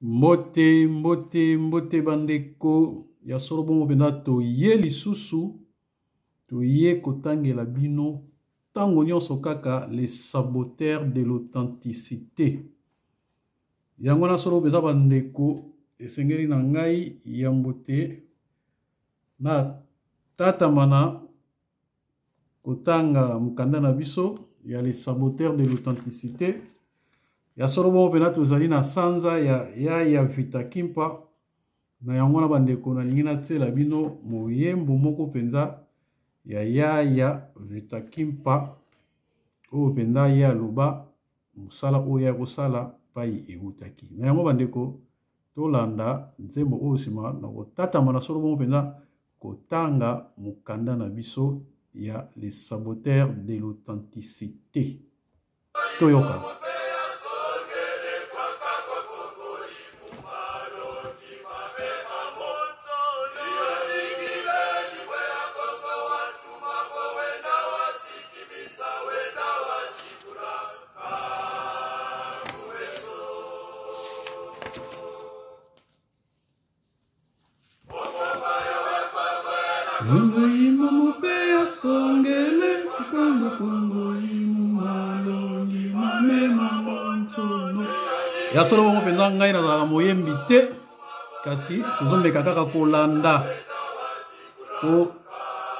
Mbote, mbote, mbote bandeko ya solo bongo mpenza toye lisusu toye kotangela bino ntango nyonso kaka les saboteurs de l'authenticité. Yango na solo mpenza bandeko esengeli na ngai yambo te na tatamana kotanga mokanda na biso ya les saboteurs de l'authenticité ya solo bongo mpena tozali na sanza ya ya ya vita kimpa na yango wana bandeko nalingi natiela bino moyembo moko mpenza ya ya ya vita kimpa oyo mpenza ye aloba mosala oyo ya kosala pai ewutaki na yango bandeko tolanda nzembo oyo nsima na kotatama na solo bongo mpenza kotanga mokanda na biso ya les saboteurs de l'authenticité toyoka. Ya solo bongo mpenza ngai nazalaka moyembi te kasi tozomeka kaka kolanda po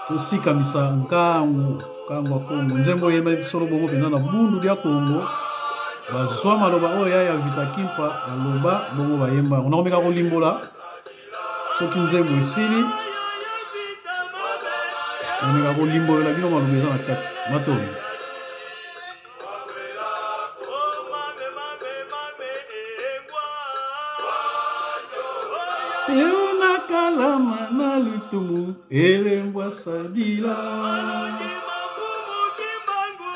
tosikamisa nkangu nkangu ya kongo nzembo oyembaki solo bongo mpenza na bundu dia kongo bazwa maloba oyo ya ya vita kimpa aloba bongo bayemba yango nakomeka kolimbola soki nzembo esili nameka kolimbolela bino maloba eza na kati matondo. Kalama na lutumu elembwa sadila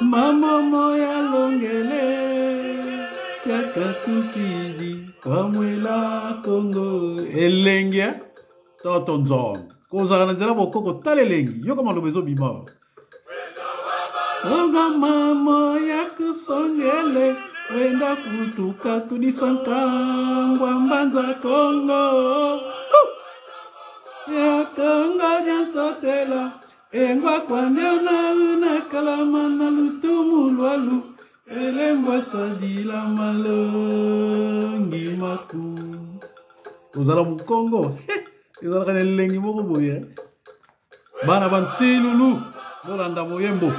mamomo ya longele kakatukidi kamwela kongo elengi eh? Toto nzongo kozala na nzela bokoko tala elengi yoka maloba ezobima Onga mamo ya kusongele wenda kutuka kudisa nkangwa mbanza Kongo ya Kongo nyankotela engwa kwandiona una kalama na lutumu lwalu elengwa sadila malongi maku kozala mokongo ezalaka na elengi moko boye. Bana bansilulu bolanda moyembo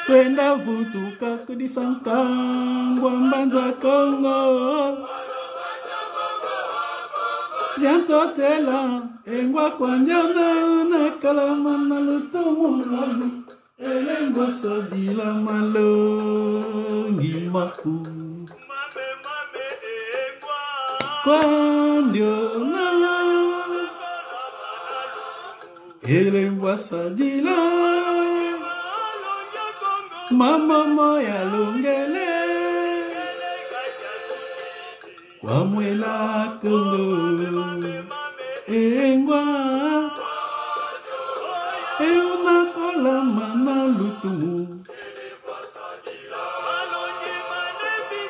kwenda vutuka kudisa nkangwa mbanza kongo yantotela engwa kwandiona na kalama na lutumu lwalu elengwa sadila malongi maku kwandiona elengwa sadila mama ya longele kwamwela kongo engwa eunakolama na lutumu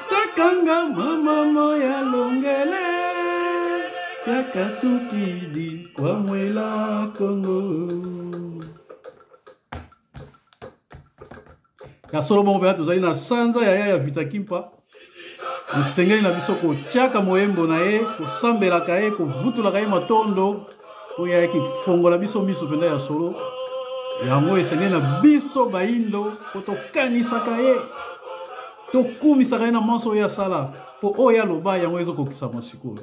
takanga mama ya longele yakatukidi kwamwela kongo ya solo bongo mpena tozali na sanza ya ya vita kimpa esengeli na biso kotiaka moyembo na ye kosambelaka ye kovutulaka ye matondo mpo ye ayaki kofongola biso miso mpenza ya solo yango esengeli na biso bayindo mpo tokanisaka ye tokumisaka ye na manso oyo asala mpo oyo aloba yango ezokokisama sikoyo.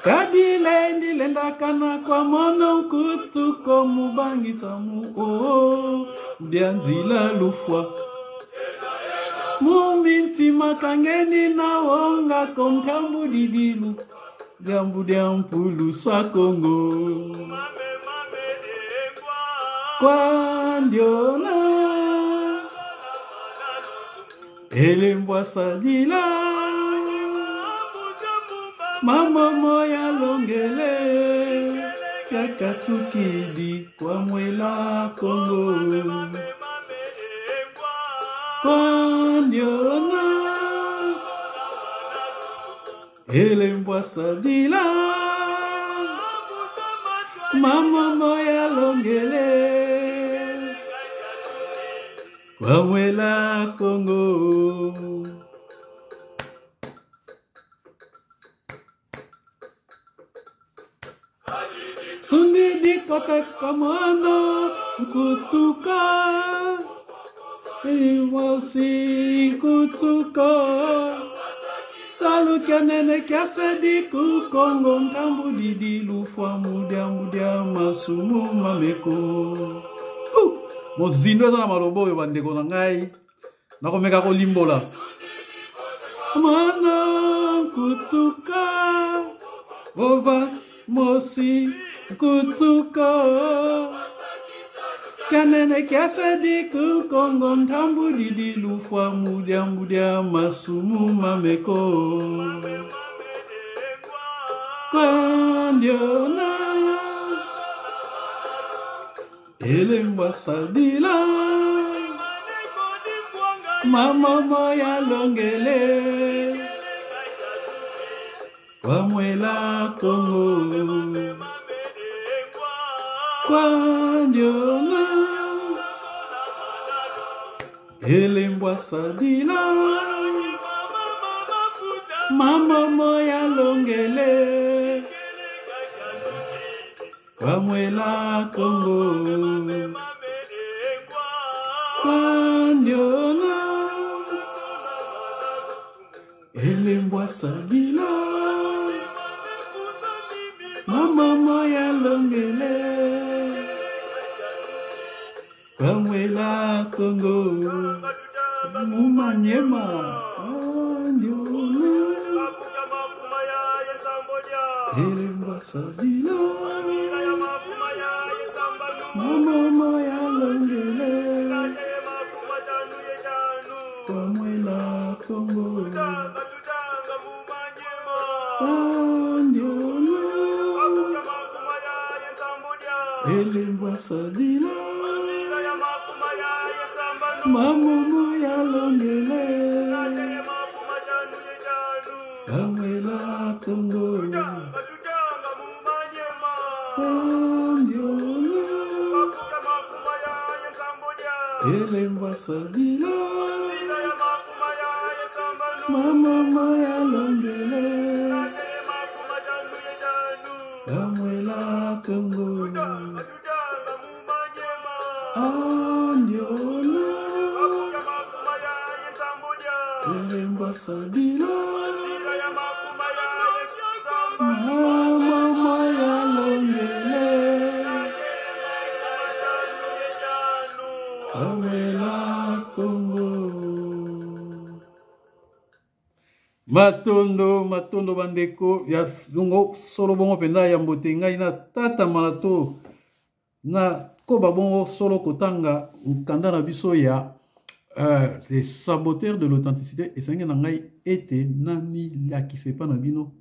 Kadile ndilendakana kwa mono nkutu komubangisa mu o byanzila lufwa mumintima kangeni na wonga komkambu didilu jambu dya mpulu swa Kongo kwandiona elembwa sadila mamomo ya longele kakatukidi kwamwela Kongo. Kwandiona elembwa sadila mama moya longele kwamwela Kongo. Sundi dikota kamano nkutuka Iwasi nkutuka Salukia nene kiasedi ku Kongo ntambu didi lufwa mudia mudia masumu mameko. Mozindo eza na maloba oyo bandeko na ngai nakomeka kolimbola mwana nkutuka bova mosi nkutuka kanene kiasedi kukongo ntambu didi lufwa mudia mudia masumu mameko kwandiona elengwa sadila mama moya longele kwamwela Kongo kwandiona elembwa sadila mama moya longele Kwamwela Kongo Kwandiona elembwa sabila mama moya longele Kwamwela Kongo Mumanyema Kwandiona elembwa sabila mama moya longele Kwamwela Kongo Kwandiona elembwa sadila mama moya longele Kwamwela Kongo Kwandiona elembwa sadila mama moya longele Kwamwela Kongo Andiona elembwa sadila mama moya longele Kwamwela Kongo. Matondo matondo bandeko ya zongo solo bongo mpenza ya mbote ngai na tata malato na koba bongo solo kotanga mokanda na biso ya les saboteurs de l'authenticité. Esengi na ngai ete namilakisa epa na bino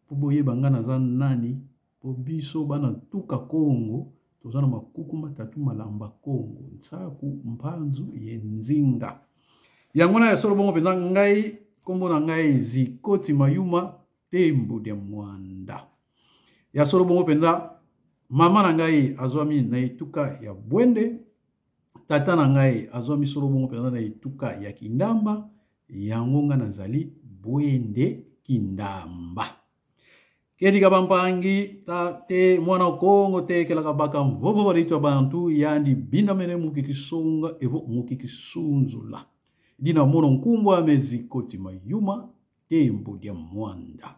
mpo boyeba ngai naza nani, mpo biso bana tuka Kongo toza na makuku matatu malamba Kongo nsaku mpanzu ye nzinga. Yango na ya solo bongo mpenza ngai nkombo na ngai Zikoti Mayuma Tembo dia Mwanda. Ya solo bongo mpenza mama na ngai azwami na etuka ya Bwende, tata na ngai azwami solo bongo mpenza na etuka ya Kindamba. Yango nga nazali Bwende Kindamba. Kedika bampangi ta te mwana Kongo te kelaka baka mvovo balitwa bantu yandi binda mene mukikisonga evo mukikisunzula dina mono nkumbwa amezikoti mayuma tembo dia mwanda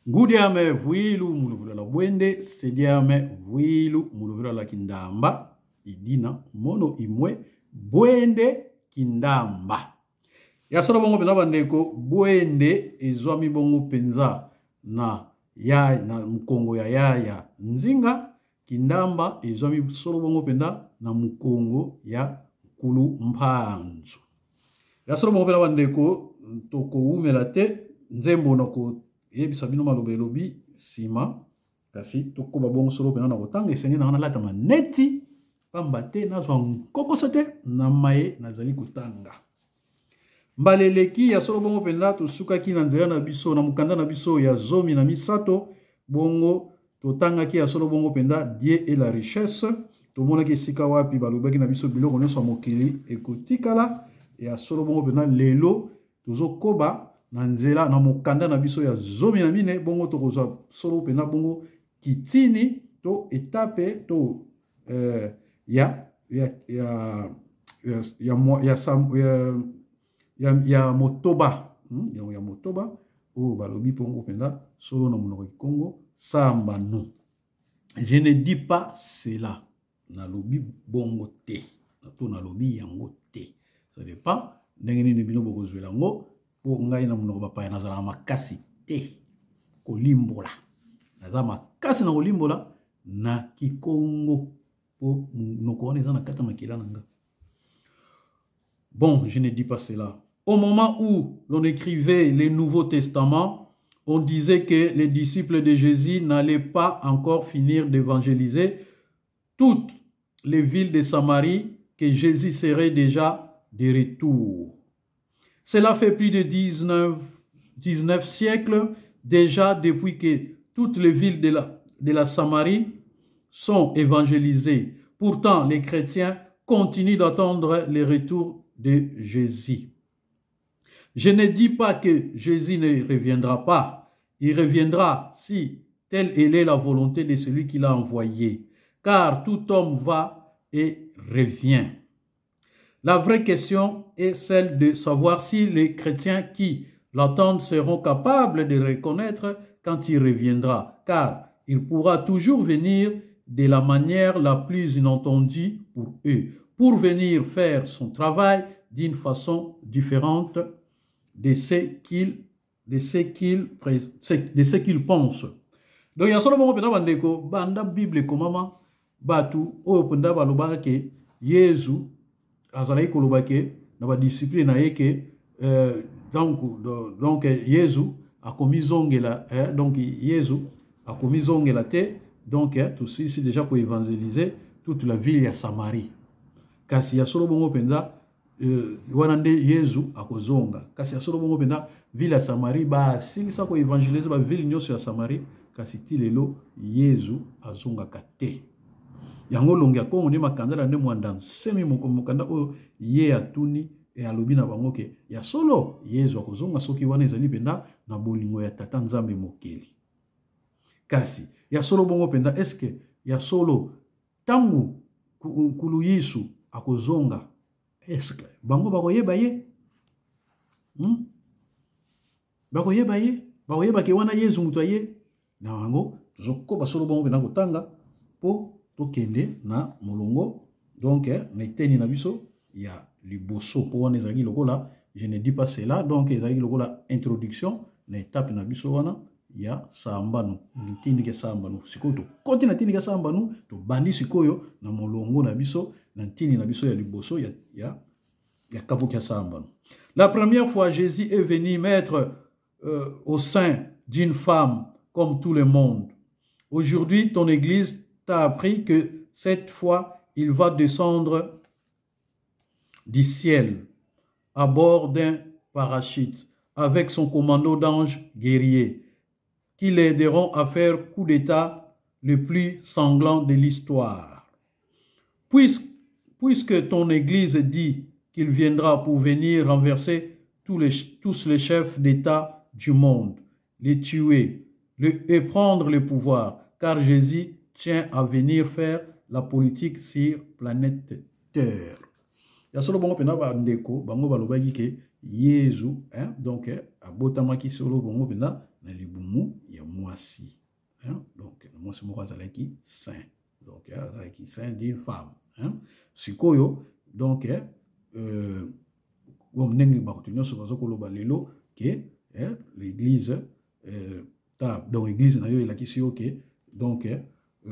ngudiame vuilu muluvula la bwende sediame vuilu muluvula la kindamba idina mono imwe bwende kindamba. Ya solo bongo mpenza bandeko bwende ezwami bongo mpenza na ya na mukongo ya yaya nzinga kindamba ezwami solo bongo mpenza na mukongo ya nkulu mpanzu. Ya solo bongo mpenza bandeko tokowumela te nzembo na koyebisa bino maloba elobi nsima, kasi tokoba bongo solo mpenza na kotanga. Esengeli na ngai nalatama neti Pamba te nazwa nkokoso te na maye nazali kotanga. Mbala eleki ya solo bongo mpenza tosukaki na nzela na biso na mokanda na biso ya 13, bongo totangaki ya solo bongo mpenza Dieu et la richesse. Tomonaki esika wapi balobaki na biso biloko nyonso ya mokili ekotikala. Ya solo bongo mpenza lelo tozokoba na nzela na mokanda na biso ya 14, bongo tokozwa solo mpenza bongo kitini to etape to ya ya ya ya ya ya ya ya, ya motoba, ya, ya motoba oyo balobi mpongo mpenza solo na monoko ya Kikongo sambano. Je ne dis pas cela, nalobi bongo te to nalobi yango te, ça dépend ndenge nini bino bokozwela yango, mpo ngai na monoko bapaya nazalaka makasi te kolimbola, naza makasi na kolimbola na Kikongo mpo monoko wana eza na kati ya makila na nga. Bon, je ne dis pas cela. Au moment où l'on écrivait le Nouveau Testament, on disait que les disciples de Jésus n'allaient pas encore finir d'évangéliser toutes les villes de Samarie, que Jésus serait déjà de retour. Cela fait plus de 19 siècles déjà depuis que toutes les villes de la Samarie sont évangélisées. Pourtant, les chrétiens continuent d'attendre le retour de Jésus. Je ne dis pas que Jésus ne reviendra pas. Il reviendra si telle est la volonté de celui qui l'a envoyé. Car tout homme va et revient. La vraie question est celle de savoir si les chrétiens qui l'attendent seront capables de reconnaître quand il reviendra, car il pourra toujours venir de la manière la plus inattendue pour eux, pour venir faire son travail d'une façon différente de ce qu'il de ce qu'il de ce qu'il pense. Donc ya solo bongo mpenza bandeko, banda Bible ekomama, bato oyo mpenza balobaka ke Yezu azalaki koloba ke na badisciple na ye ke donc Yezu akomizongela, donc Yezu akomizongela te, donc tosilisi déjà koevangelize toute la ville ya Samarie. Kasi ya solo bongo mpenza wana nde Yezu akozonga. Kasi ya solo bongo mpenza ville ya Samarie basilisa koevangelize baville nyonso ya Samarie, kasi ti lelo Yezu azongaka te. Yango longi ya Kongo nde makandala nde mwanda nsemi mokanda oyo ye atuni e alobi na bango ke ya solo Yezu akozonga soki wana ezali mpenza na bolingo ya Tata Nzambe mokeli. Kasi ya solo bongo mpenza eske ya solo ntango Nkulu Yesu akozonga eske bango bakoyeba ye? Bakoyeba ye, bakoyeba ke wana Yezu moto aye na yango. Tozokoba solo bongo mpenza kotanga mpo tokende na molongo, donc na eteni na biso ya liboso, mpo wana ezalaki lokola je ne dis pas cela, donc ezalaki lokola introduction na etape na biso wana ya sambano, ntindike sambano. Sikoyo tokoti na ntindike sambano, tobandi sikoyo na molongo na biso na ntini na biso ya liboso ya, ya, ya kabuki ya sambano. La première fois, Jésus est venu mettre au sein d'une femme comme tout le monde. Aujourd'hui, ton église t'a appris que cette fois, il va descendre du ciel à bord d'un parachute avec son commando d'anges guerriers qui l'aideront à faire coup d'état le plus sanglant de l'histoire. Puisque ton église dit qu'il viendra pour venir renverser tous les chefs d'État du monde, les tuer, et prendre le pouvoir, car Jésus tient à venir faire la politique sur planète Terre. Ya solo bongo mpenza bandeko, bango balobaki ke Yezu, hein, donc abotamaki solo bongo mpenza na libumu ya mwasi, hein, donc mwasi moko azalaki saint, donc azalaki saint d'une femme, hein. Sikoyo donc ndenge bato nyonso baza koloba lelo ke l'église ta, donc église na yo elakisi yo ke donc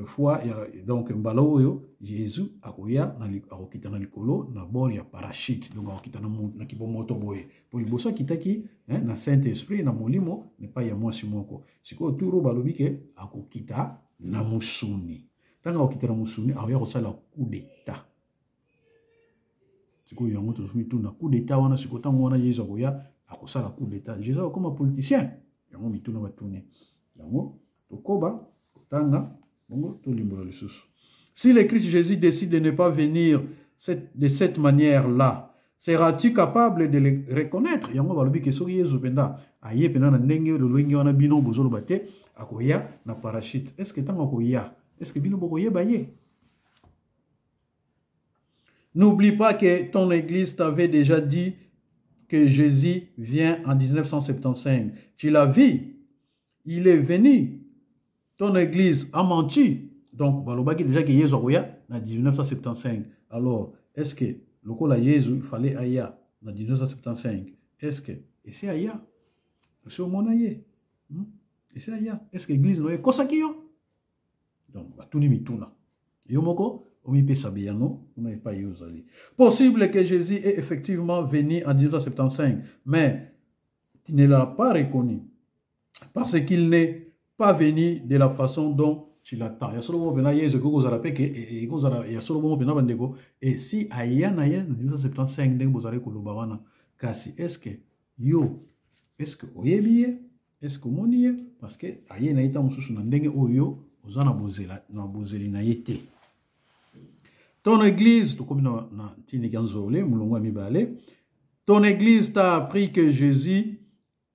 foi ya, donc mbala oyo Jésus akoya na akokita na likolo na bord ya parachute, donc akokita na kibomoto boye, po liboso akitaki, hein, na Saint-Esprit na molimo na epai ya mwasi moko. Sikoyo turo balobi ke akokita na mosuni. Ntango akokita na mosuni, akoya kosala coup d'état. Sikoyo yango tozomituna coup d'état wana sikoyo ntango wana Yesu akoya akosala coup d'état, Jésus akokoma politicien? Yango mituna batuni yango, tokoba kotanga bongo tolimbola lisusu. Si le Christ Jésus décide de ne pas venir de cette manière-là, seras-tu capable de le reconnaître? Yango balobi ke soki Yesu mpenza aye mpenza na ndenge lolenge wana bino bozoloba te, akoya na parachute, est ce que ntango akoya, est ce que bino bokoyeba ye? N'oublie pas que ton église t'avait déjà dit que Jésus vient en 1975. Tu l'as vu, il est venu. Ton église a menti. Donc, balobaki déjà que Yesu akoya na 1975. Alors, est-ce que lokola Yesu il fallait aya na 1975, est-ce que esi aya? Esi omona ye? Esi aya? Est-ce que église no ekosaki yo? Donc, batuni mituna. Yo moko omipesa biyano kuna epai yo ozali. Possible que Jésus est effectivement venu en 1975, mais tu ne l'as pas reconnu parce qu'il n'est pas venu de la façon dont tu l'attends. Ya solo bongo mpenza Yesu ekoki kozala mpe ke ekozala ya solo bongo mpenza bandeko, esi aya na ye na 1975 ndenge bozalaki koloba wana, kasi est-ce que yo, est-ce que oyebi ye, est-ce que omoni ye? Parce que aye na ye ntango mosusu na ndenge oyo yo oza na bozela na bozeli na ye te. Ton église, tokomi na ntiniki ya nzole molongo ya mibale. Ton église t'a appris que Jésus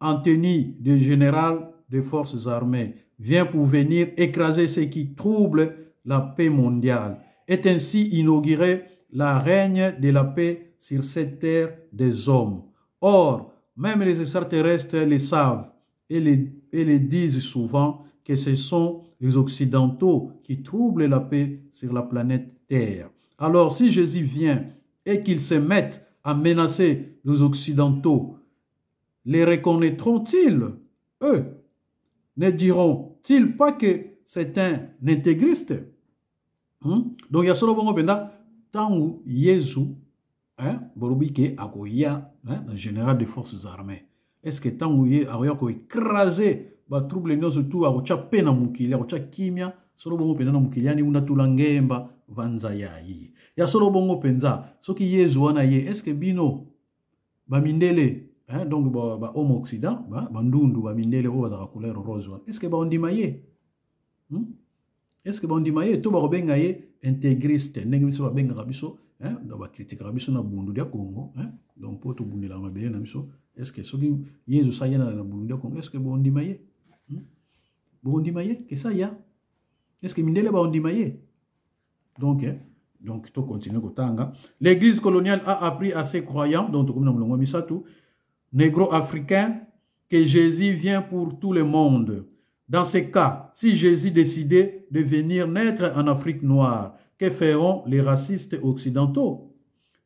en tenue de général des forces armées vient pour venir écraser ceux qui troublent la paix mondiale et ainsi inaugurer la règne de la paix sur cette terre des hommes. Or, même les extraterrestres le savent et le disent souvent que ce sont les Occidentaux qui troublent la paix sur la planète Terre. Alors, si Jésus vient et qu'il se mette à menacer les Occidentaux, les reconnaîtront-ils, eux? Ne diront-ils pas que c'est un intégriste? Donc, ya solo bongo mpenza ntango Yesu, hein, bolobi ke akoya, hein, na général des forces armées, est ce que ntango ye akoya koécraser batrouble nyonso tu, akotya mpe na mokili, akotya kimia solo bongo mpenza na mokili yani una tula ngemba vanza ya ye? Ya solo bongo mpenza soki Yesu wana ye, est ce que bino bamindele, hein, donc ba, ba homme occident, bandundu ba bamindele oyo bazalaka couleur rose wana, est ce que baondima ye? Est ce que bandima ye to bakobenga ye intégriste ndenge biso babengaka biso, hein? Donc bakritikaka biso na Bundu dia Congo, hein? Donc mpo tobundelaka mabele na biso, est ce que soki Yesu sa ye na Bundu dia Congo, est ce que bondima ye? Bondima ye ke sa ya? Est ce que mindele baondima ye? Donc, hein? Donc to continue kotanga. L'église coloniale a appris à ses croyants, donc tokomi na molongo misato, négro-africains, que Jésus vient pour tout le monde. Dans ce cas, si Jésus décidait de venir naître en Afrique noire, que feront les racistes occidentaux?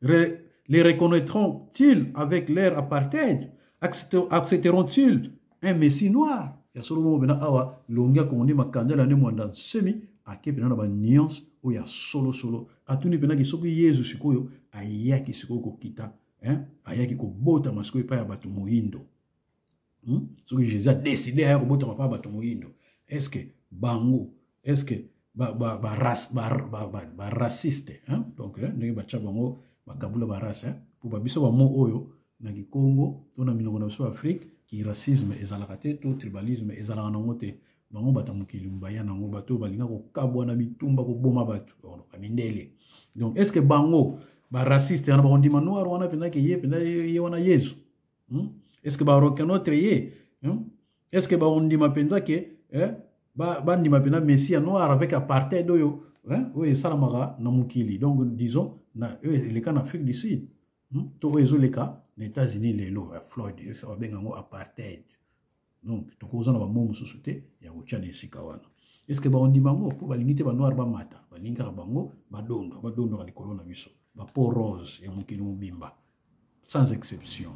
Les reconnaîtront-ils avec leur apartheid? Accepteront-ils un messie noir? Ya solo bongo mpenza awa longi akongo nde makandela nde mwanda nsemi ake mpenza na banuance oyo ya solosolo. Atuni mpenzaki soki Yesu sikoyo ayaki sikoyo kokita, hein? Ayaki kobotama sikoyo epai ya bato moyindo, Soki Jésus adécider aya kobotama epai ya bato moyindo, est ce que bango, est ce que baraciste, ba, ba, ba, ba, ba hein? Donc, hein, ndenge batya bango bakabula barace, hein? Mpo babiso bamo oyo na kikongo to na minoko na biso ya Afrique, ki racisme ezalaka te to tribalisme ezalaka nango te. Bango bato ya mokili baya nango, bato oyo balinga kokabwa na bitumba, koboma bato, bamindele. Donc est ce que bango baraciste wana bakondima noir wana mpenza ke ye mpenza ye wana Yesu? Est ce que bareconnaître ye? Est ce que bakondima mpenza ke, eh, bandima mpenza messie noir avec apartheid oyo, hein, oyo esalamaka na mokili, donc disons na oyo eleka na Afrique du Sud, To oyo ezoleka na États-Unis lelo ya Floyd, babenga yango apartheid. Donc tokoza na bamo mosusu te ya kotya na esika wana. Est ce que bakondima yango? Mpo balingi te banoir bamata, balingi kaka bango badondwa, badondwaka likolo na biso bapeau rose ya mokili mobimba sans exception.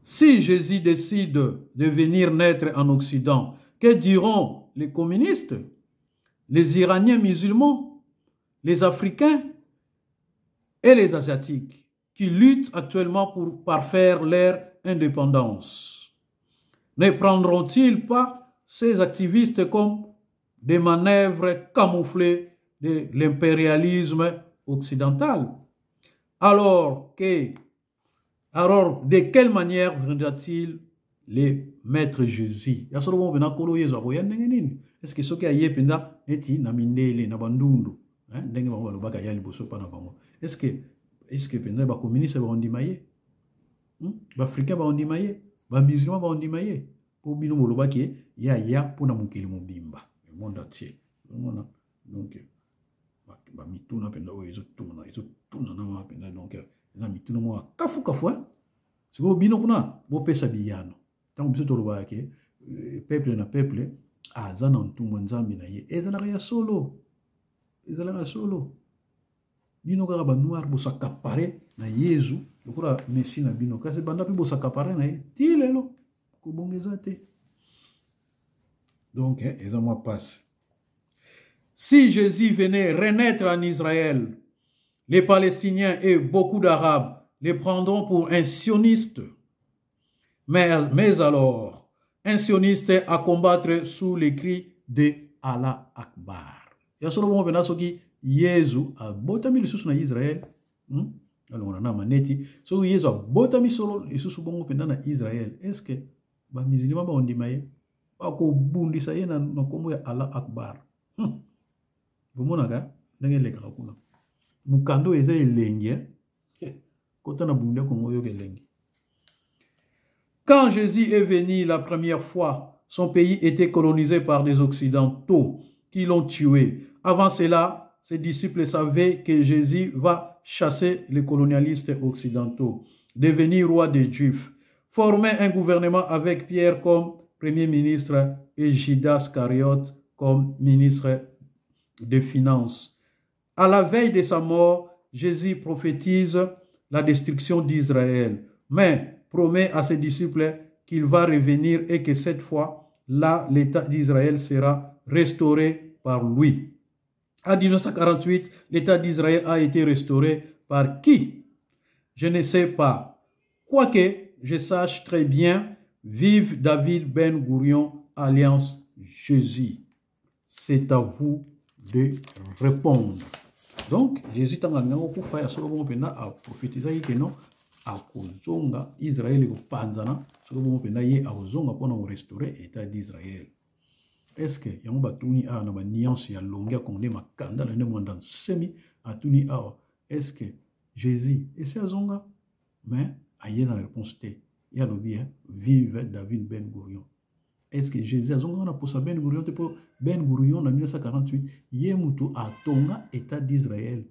Si Jésus décide de venir naître en Occident, que diront les communistes, les Iraniens musulmans, les Africains et les Asiatiques qui luttent actuellement pour parfaire leur indépendance? Ne prendront-ils pas ces activistes comme des manœuvres camouflées de l'impérialisme occidental. Alors que, alors de quelle manière viendra-t-il le maître Jésus? Ya solo bongo mpenza Nkolo Yezu akoya ndenge nini? Est-ce que soki aye mpenza neti na mindele na bandundu, hein, ndenge bango balobaka ya liboso mpa na bango, est-ce que mpenza bakomuniste bakondima ye? Baafricain bakondima ye? Bamusulman bakondima ye? Mpo bino bolobaki ye aya mpo na mokili mobimba, le monde entier. Omona donc bamituna mpenza oyo ezotuna ezotuna na wana mpenza, donc eza mituna moko ya kafukafu, hein? Sikoyo bino kuna bopesa biyano. Ntango biso tolobaka ke peuple na peuple aza na ntumwa nzambe na ye, ezalaka ya solo, ezalaka ya solo. Bino kaka banoir bosakapare na Yezu lokola Messi na bino, kasi banda mpe bosakapare na ye ti lelo kobonga eza te. Donc eza mwa pasi. Si Jésus venait renaître en Israël, les Palestiniens et beaucoup d'Arabes les prendront pour un sioniste. Mais alors, un sioniste à combattre sous les cris de Allah Akbar. Ya solo bongo mpenza soki Yezu abotami lisusu na Israël, Alongola na maneti, soki Yezu abotami solo lisusu bongo mpenza na Israël, est-ce que ba musulman bakondima ye? Bakobundisa ye na nkombo ya Allah Akbar. Bomonaka ndenge elekaka kuna. Mokanda oyo eza elengi, eh? Kota na bundu ya Kongo oyoka elengi. Quand Jésus est venu la première fois, son pays était colonisé par des Occidentaux qui l'ont tué. Avant cela, ses disciples savaient que Jésus va chasser les colonialistes occidentaux, devenir roi des Juifs, former un gouvernement avec Pierre comme premier ministre et Judas Iscariote comme ministre des Finances. À la veille de sa mort, Jésus prophétise la destruction d'Israël, mais promet à ses disciples qu'il va revenir et que cette fois, là, l'État d'Israël sera restauré par lui. En 1948, l'État d'Israël a été restauré par qui? Je ne sais pas. Quoique je sache très bien, vive David Ben Gourion, Alliance Jésus. C'est à vous de répondre. Donc, Jésus ntango alingaki kokufa ya solo bongo mpenza aprofetizaki ke non, akozonga Israël ekopanzana solo bongo mpenza ye akozonga mpona korestaure État d'Israël. Est-ce que yango batuni awa na ba nuance ya longi ya Kongo nde makanda na nde mwanda nsemi atuni awa, est-ce que Jésus esi azonga? Mais aye na réponse te. Ye alobi, hein, vive David Ben Gourion. Est-ce que Jésus azongaka na posa Ben Gourion te? Mpo Ben Gourion na 1948 ye mutu atonga État d'Israël.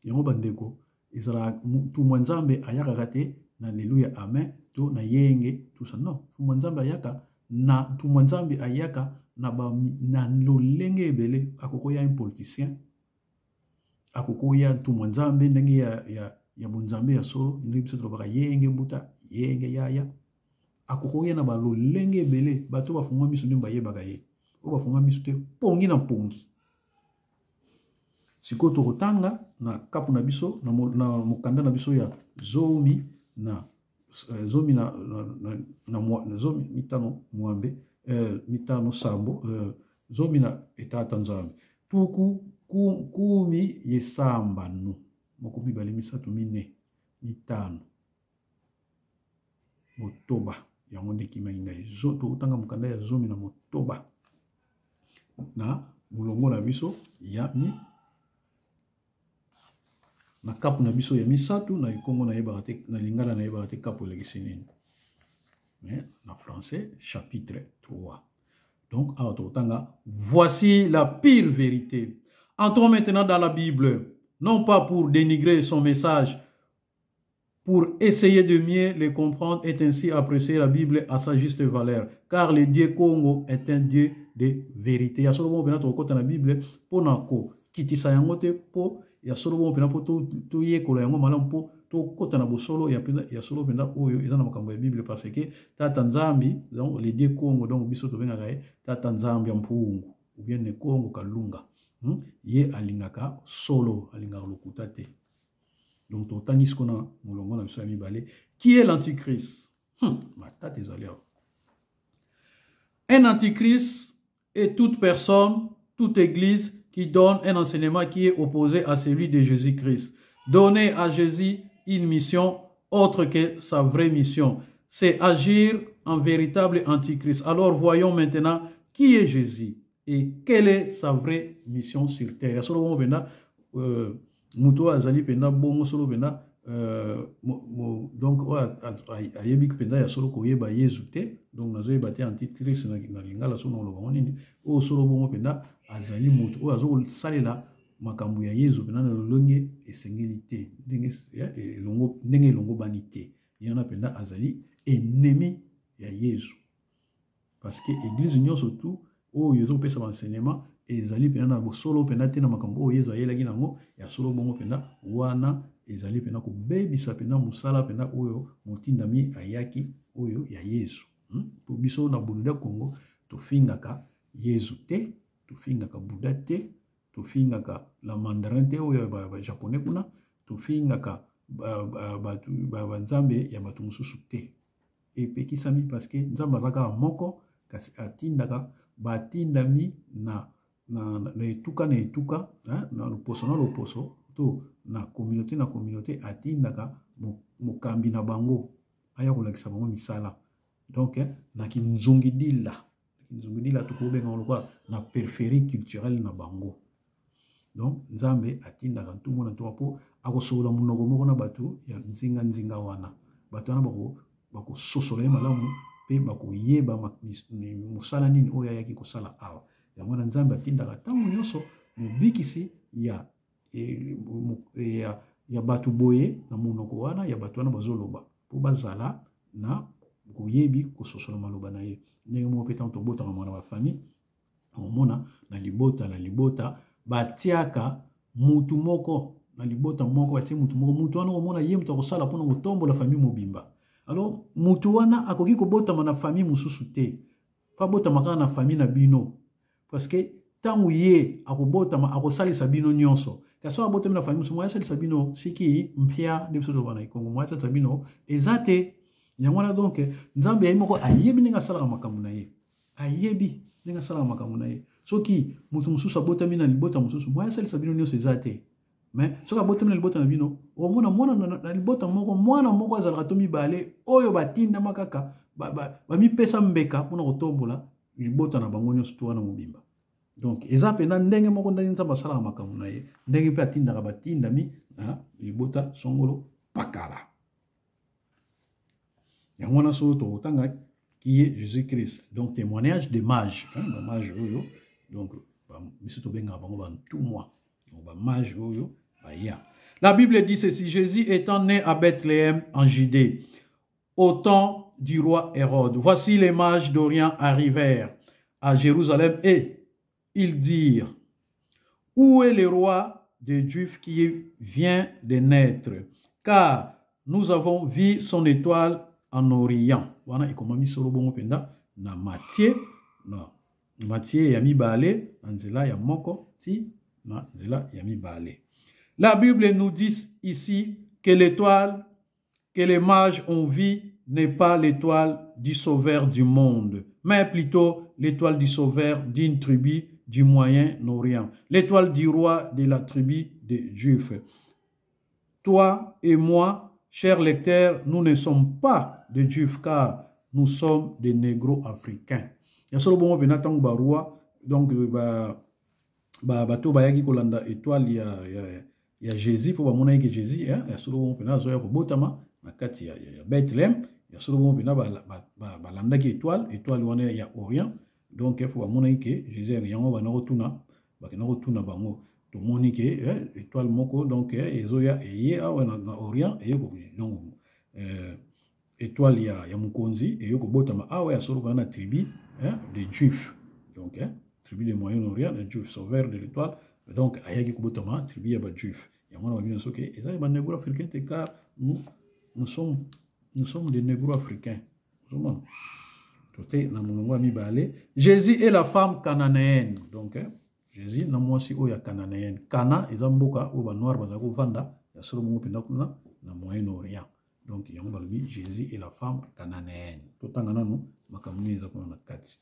Yango bandeko, ezalaka ntumwa Nzambe ayakaka te na leluya amen to na yenge tout ça, non. Ntumwa Nzambe ayaka na ntumwa Nzambe ayaka na ba na lolenge ebele. Akokoya un politicien, akokoya ntumwa Nzambe ndenge ya bonzambe ya solo, ndenge biso tolobaka yenge mbuta yenge yaya. Akokoya na balolenge ebele. Bato bafungwa miso nde bayebaka ye, oyo bafungwa miso te pongi na pongi. Sikoyo tokotanga na kapu na biso na mokanda na biso ya zomi na zomi na, na, na, na, na, na zomi mitano mwambe, mitano sambo, zomi na etata Nzambe tuku kumi yesambanu moko mibale misato mine mitano motoba. Yango nde ekimaki ngai. Tokotanga mokanda ya 16 na molongo na biso ya mi na kapu na biso ya misato. Na likongo nayebaka te, na lingala nayebaka te kapu elakisi nini, mais na français chapitre 3. Donc awa tokotanga: voici la pire vérité. Entrons maintenant dans la Bible, non pas pour dénigrer son message, pour essayer de mieux le comprendre et ainsi apprécier la Bible à sa juste valeur. Car le Dieu Congo est un Dieu de vérité. Ya solo bongo mpenza tokokota na Bible mpona kokitisa yango te, mpo ya solo bongo mpenza mpo toyekola yango malamu, mpo tokota na bosolo ya mpenza, ya solo mpenza oyo eza na makambo ya Bible, parce que Tata Nzambi, donc le Dieu Congo, donc biso tobengaka ye Tata Nzambi ya Mpungu ou bien ne Congo Kalunga. Ye alingaka solo, alingaka lokuta te. Donc totangi siko na molongo na biso ya mibale. Qui est l'antichrist? Matata ezali awa. Un antichrist Et toute personne, toute église qui donne un enseignement qui est opposé à celui de Jésus-Christ. Donner à Jésus une mission autre que sa vraie mission, c'est agir en véritable antichrist. Alors voyons maintenant qui est Jésus et quelle est sa vraie mission sur terre. Moto oyo azali mpenza bongo solo mpenza, donc oyo ayebi mpenza ya solo koyeba Yezu te, donc nazoyeba te antichrist na lingala so na koloba ngo nini. Oyo solo bongo mpenza azali moto oyo azokosalela makambo ya Yezu mpenza na lolenge esengeli te, ndenge elongobani te. Ye wana mpenza azali ennemi ya Yezu, parce que église nyonso tu oyo ezopesa baenseignement ezali mpenza na bosolo mpenza te na makambo oyo Yezu ayelaki nango ya solo bongo mpenza, wana ezali mpenza kobebisa mpenza mosala mpenza oyo motindami ayaki, oyo ya Yezu. Po biso na Buluda Congo tofingaka Yezu te, tofingaka Buddha te, tofingaka la mandarin te oyo bajaponais kuna, tofingaka banzambe ya bato mosusu te, epekisami, parce que Nzambe aza kaka moko, kasi atindaka batindami na etuka na etuka, na loposo na loposo to na communauté na communauté. Atindaka mokambi na bango aya kolakisa bango misala. Donc na kinzungidila, tokobenga lokola na périphérie culturelle na bango. Donc Nzambe atindaka ntumwa na ntumwa mpo akosolola monoko moko na bato ya nzinga-nzinga wana. Bato wana bakososola ye malamu mpe bakoyeba mosala nini oyo ayaki kosala awa. Yango wana Nzambe atindaka ntango nyonso mobikisi ya bato boye na monoko wana ya bato wana bazoloba, mpo bazala na koyebi kososola maloba na ye. Ndenge moko mpe, ntango tobotaka mwana, bafamille, omona na libota na libota batiaka mutu moko, na libota moko batie mutu moko. Mutu wana, omona ye mutu akosala mpona kotombola famille mobimba. Alors mutu wana akoki kobotama na famille mosusu te, po abotama kaka na famille na bino, parce que ntango ye akobotama, akosalisa bino nyonso. Kasi soki abotami na famille mosusu, moya asalisa bino siki mpia nde biso toloba na Ekongo, moya asalisa bino eza te. Yango wana, donc Nzambe ye moko ayebi ndenge asalaka makambo na ye, ayebi ndenge asalaka makambo na ye. Soki moto mosusu abotami na libota mosusu, moya asalisa bino nyonso eza te. Mais soki abotami na libota na bino, okomona mwana na libota moko, mwana moko azalaka to mibale oyo batindama kaka, bamipesa mbeka mpona kotombola libota na bango nyonso to wana mobimba. Donc eza mpenza ndenge moko ndenge Nzambe asalaka makambo na ye, ndenge mpe atindaka batindami na libota songolo pakala. Yango wana solo tokotanga qui est Jésus-Christ. Donc témoignage de mage, hein, bamage oyo, donc biso tobengaka bango bantumwa, donc bamage oyo baya. La Bible dit ceci: Jésus étant né à Bethléem en Judée, au temps du roi Hérode, voici les mages d'Orient arrivèrent à Jérusalem et ils dirent: Où est le roi des Juifs qui vient de naître? Car nous avons vu son étoile en Orient. Wana ekomami solo bongo mpenza na Matthieu, na Matthieu ya 2, na nzela ya 1 ti na nzela ya 2. La Bible nous dit ici que l'étoile que les mages ont vue n'est pas l'étoile du sauveur du monde, mais plutôt l'étoile du sauveur d'une tribu du Moyen-Orient, l'étoile du roi de la tribu des Juifs. Toi et moi, chers lecteurs, nous ne sommes pas des Juifs, car nous sommes des négro-africains. Ya solo bongo mpenza, ntango baroi, donc bato bayaki kolanda étoile ya Jésus mpo bamonaki ke Jésus ya solo bongo mpenza azoya kobotama na kati ya Bethléem, ya solo bongo mpenza balandaki étoile wana ya Orient. Donc mpo bamonaki ke Jésus, yango banda kotuna, bakenda kotuna bango: tomoni ke étoile moko donc ezoya, eye awa na Orient, eye donc étoile ya mokonzi eye kobotama awa ya solo na tribu de Juif, donc tribu de Moyen-Orient, de Juif, sauveur de l'étoile. Donc ayaki kobotama tribu ya bajuif. Yango wana babino soki eza ya banégro africain te, car nous sommes des négro africains. Ozomona tote na molongo ya 2: Jésus et la femme cananéenne. Donc Jésus na mwasi oyo ya cananéenne. Kana eza mboka oyo banoir bazala kovanda ya solo bongo mpenza kuna na Moyen-Orient. Donc yango balobi Jésus et la femme cananéenne. Totanga nanu makambo nini eza kuna na kati.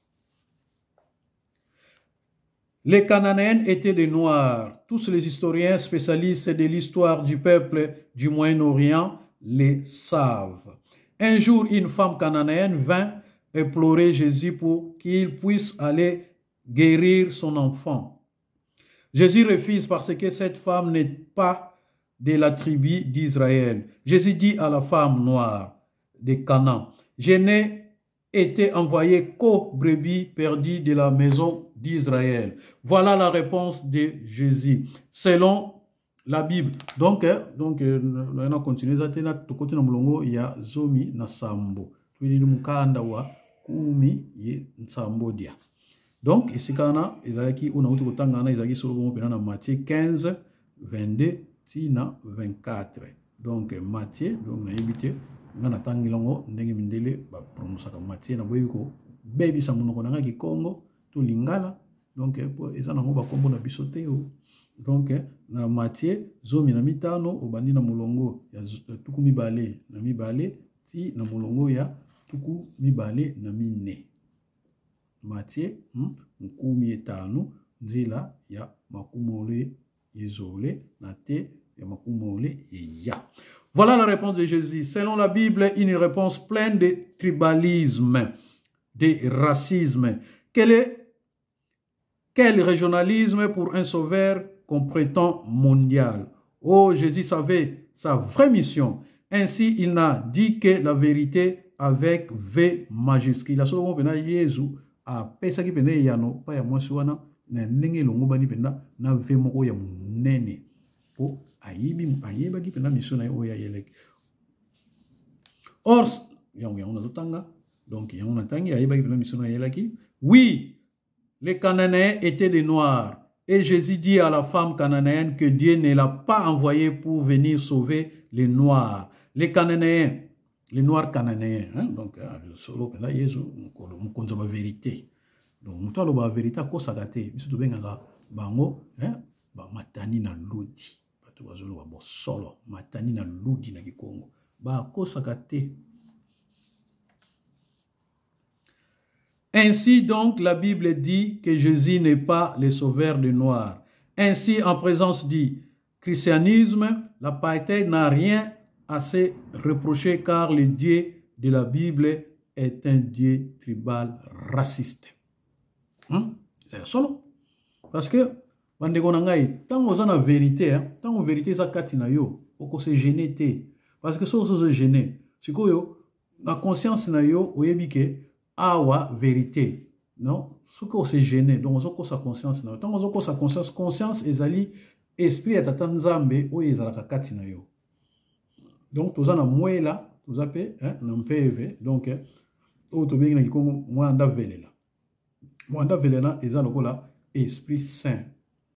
Les Cananéennes étaient des Noirs. Tous les historiens spécialistes de l'histoire du peuple du Moyen-Orient les savent. Un jour, une femme cananéenne vint implorer Jésus pour qu'il puisse aller guérir son enfant. Jésus refuse parce que cette femme n'est pas de la tribu d'Israël. Jésus dit à la femme noire de Canaan, je n'ai été envoyé qu'aux brebis perdues de la maison d'Israël. Voilà la réponse de Jésus. Selon la Bible. Donc, eh, donc eh, na continue eza te na tokoti na molongo ya zomi na sambo. Toyeli mukanda wa kumi ye nsambo dia. Donc esika wana ezalaki oyo nauti kotanga wana ezalaki solo bongo mpena na Matthieu 15 22 ti na 24. Donc Matthieu, donc nayebi te nga natangi yango ndenge mindele bapronosaka Matthieu, naboyi kobebisa monoko na nga kikongo to lingala donc po eza nango bakombo na biso te o donc na Matthieu 15 obandi na molongo ya 22 ti na molongo ya 24. Matthieu 15 nzela ya makumole yezole na te ya makumole eya. Voilà la réponse de Jésus. Selon la Bible, une réponse pleine de tribalisme, de racisme. Quel est quel régionalisme pour un sauveur qu'on prétend mondial? Oh, Jésus savait sa vraie mission. Ainsi, il n'a dit que la vérité avec V majuscule. Solo mpena Yesu apesaki mpena eyano pa ya mwasi wana na ndenge elongobani mpenza na V moko ya monene mpo ayebi ayebaki mpenza mission na ye oyo ayelaki. Or, yango yango nazotanga, donc yango natangi ayebaki mpenza mission na ye ayelaki. Oui, les Cananéens étaient des Noirs. Et Jésus dit à la femme cananéenne que Dieu ne l'a pas envoyé pour venir sauver les Noirs. Les Cananéens, les Noirs cananéens. Hein? Donc, solo mpenza Yesu mokonzi ya vérité. Donc, moto aloba vérité akosaka te. Biso tobengaka bango hein? Bamatani na ludi. Bato bazoloba bosolo, matani na ludi na Kikongo. Bakosaka te. Ainsi donc, la Bible dit que Jésus n'est pas le sauveur des Noirs. Ainsi, en présence du christianisme, l'apartheid n'a rien à se reprocher car le Dieu de la Bible est un Dieu tribal raciste. C'est solo. Parce que, bandeko na ngai, ntango oza na vérité, hein, ntango vérité eza kati na yo, okose gêner te. Parce que soki ozo gêner, sikoyo, na conscience na yo, oyebi ke awa vérité. Non, soki ose gêner, donc ozokosa conscience na yo. Ntango ozokosa conscience, conscience ezali esprit ya tata Nzambe oyo ezalaka kati na yo. Donc toza na mwela, toza pe hein, na mpeve, donc oyo tobengi na kikongo mwanda velela. Mwanda velela eza lokola esprit saint.